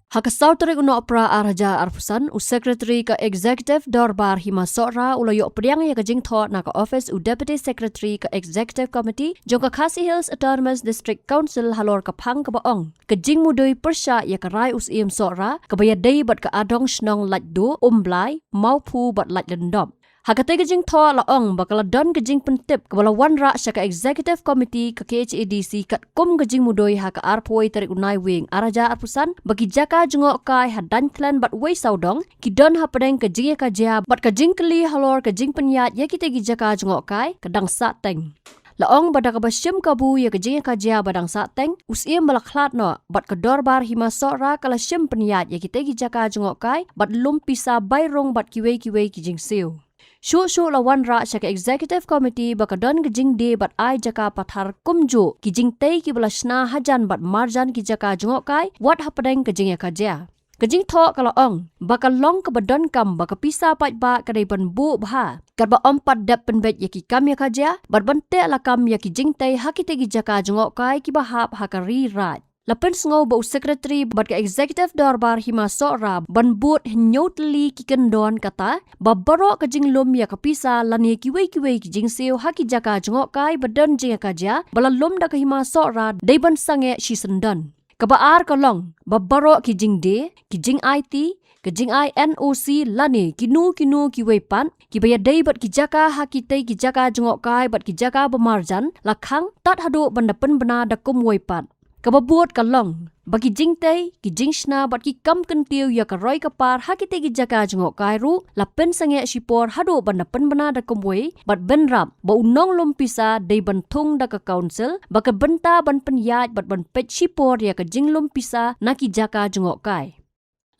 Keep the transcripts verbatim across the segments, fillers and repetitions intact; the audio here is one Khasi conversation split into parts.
Ha ka saw tarik u Nohprah ar hajar arphew san, u Secretary ka Executive Dorbar Hima Sohra u la ïoh pdiang ïa ka jingthoh na ka office u Deputy Secretary ka Executive Committee jong ka Khasi Hills Autonomous District Council halor ka phang kaba ong ka jingmudui pyrshah ïa ka rai u Syiem Sohra kaba ïadei bad ka adong shnong Laitduh, Umblai, Mawphu bad Laitlyndop. Ha katei ka jingthoh la ong ba ka la don ka jingpyntip kaba la wanrah sha ka Executive Committee ka K H A D C katkum ka jingmudui ha ka arphew tarik u Naiwieng ar hajar arphew san ba ki jaka jngohkai ha Daiñthlen bad Weisawdong ki don hapdeng ka jingïakajia bad ka jingkylli halor ka jingpynïaid ïa kitei ki jaka jngohkai ka dang sahteng. La ong ba da kaba shim kabu ïa ka jingïakajia ba dang sahteng, u Syiem ba la khlad noh bad ka Dorbar Hima Sohra ka la shim pynïaid ïa kitei ki jaka jngohkai bad lum pisa bai rung bad kiwei kiwei ki jingsiew. Shuh shuh la wanrah sha ka Executive Committee ba ka don ka jingdie bad ai jaka pathar kumjuh ki jingtei kiba la shna hajan bad marjan ki jaka jngohkai wat hapdeng ka jingïakajia. Ka jingthoh ka la ong ba ka long kaba donkam ba ka pisa paidbah ka dei ban buh bha katba ym pat dep pynbeit ïa ki kam ïakajia bad ban teh lakam ïa ki jingtei ha kitei ki jaka jngohkai kiba hap ha ka Ri Raid. La pynsngew ba u Secretary bad ka Executive Dorbar Hima Sohra ban bud hynñiew tylli ki kyndon kata ba baroh ka jinglum ïa ka pisa lane kiwei kiwei ki jingsiew ha ki jaka jngohkai ba don jingïakajia ba la lum da ka Hima Sohra dei ban sangeh shisyndon. Kaba ar ka long ba baroh ki jingdie, ki jingaiti, ki jingai N O C lane kino kino kiwei pat kiba ïadei bad ki jaka ha kitei ki jaka jngohkai bad ki jaka ba marjan la khang tad haduh ban da pynbna da kumwei pat. Kaba bud ka long ba ki jingtei, ki jingshna bad ki kam kyntiew ïa ka roi ka par ha kitei ki jaka jngohkai ruh la pynsangeh shipor haduh ban da pynbna da kumwei bad bynrap ba u nonglum pisa dei ban thung da ka Council ba ka bynta ban pynïaid bad ban peit shipor ïa ka jinglum pisa na ki jaka jngohkai.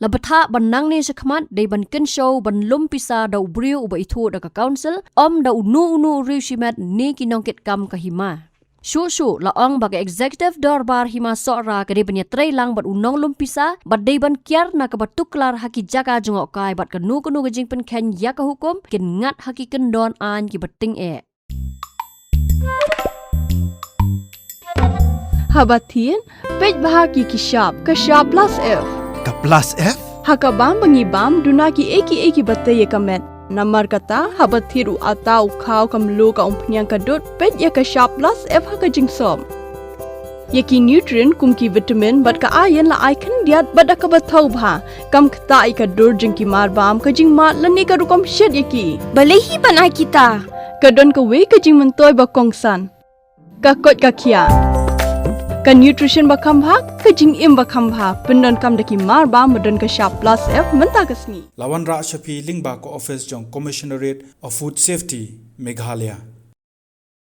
La bthah ba nangne shakhmat dei ban kynshew ban lum pisa da u briew uba ithuh da ka Council, ym da uno uno u riew shimet ne ki nongkitkam ka hima. Shuh shuh la ong ba ka Executive Dorbar Hima Sohra ka dei ban ïatreilang bad u nonglum pisa bad dei ban kiar na kaba tuklar ha ki jaka jngohkai bad kano kano ka jingpynkheiñ ïa ka hukum kin ngat ha ki kyndon aiñ kiba tyngeh. Haba thied, peit bha ki ki shap, ka shap plus F. Ka plus F? Ha ka bam ba ngi bam, duna ki ei ki ei kiba tei ïa ka met. Namar kata, haba thied u atta u khaw ka mluh ka umphniang ka dud, peit ïa ka shap plus F ha ka jingsop. Ïa ki nutrient kum ki vitamin bad ka iron la ai khyndiat bad da kaba thaw bha. Kam ktah ïa ka dur jong ki mar bam, ka jingmad lane ka rukom shet ïa ki. Balei hi ban ai kita? Ka don kawei ka jingmyntoi ba kongsan. Ka koit ka khiah. Ka nutrition ba kham bha, ka jingim ba kham bha. Pyndonkam da ki mar bam ba don ka shap plus F mynta ka sngi. La wanrah sha phi lyngba ka office jong Commissionerate of Food Safety, Meghalaya.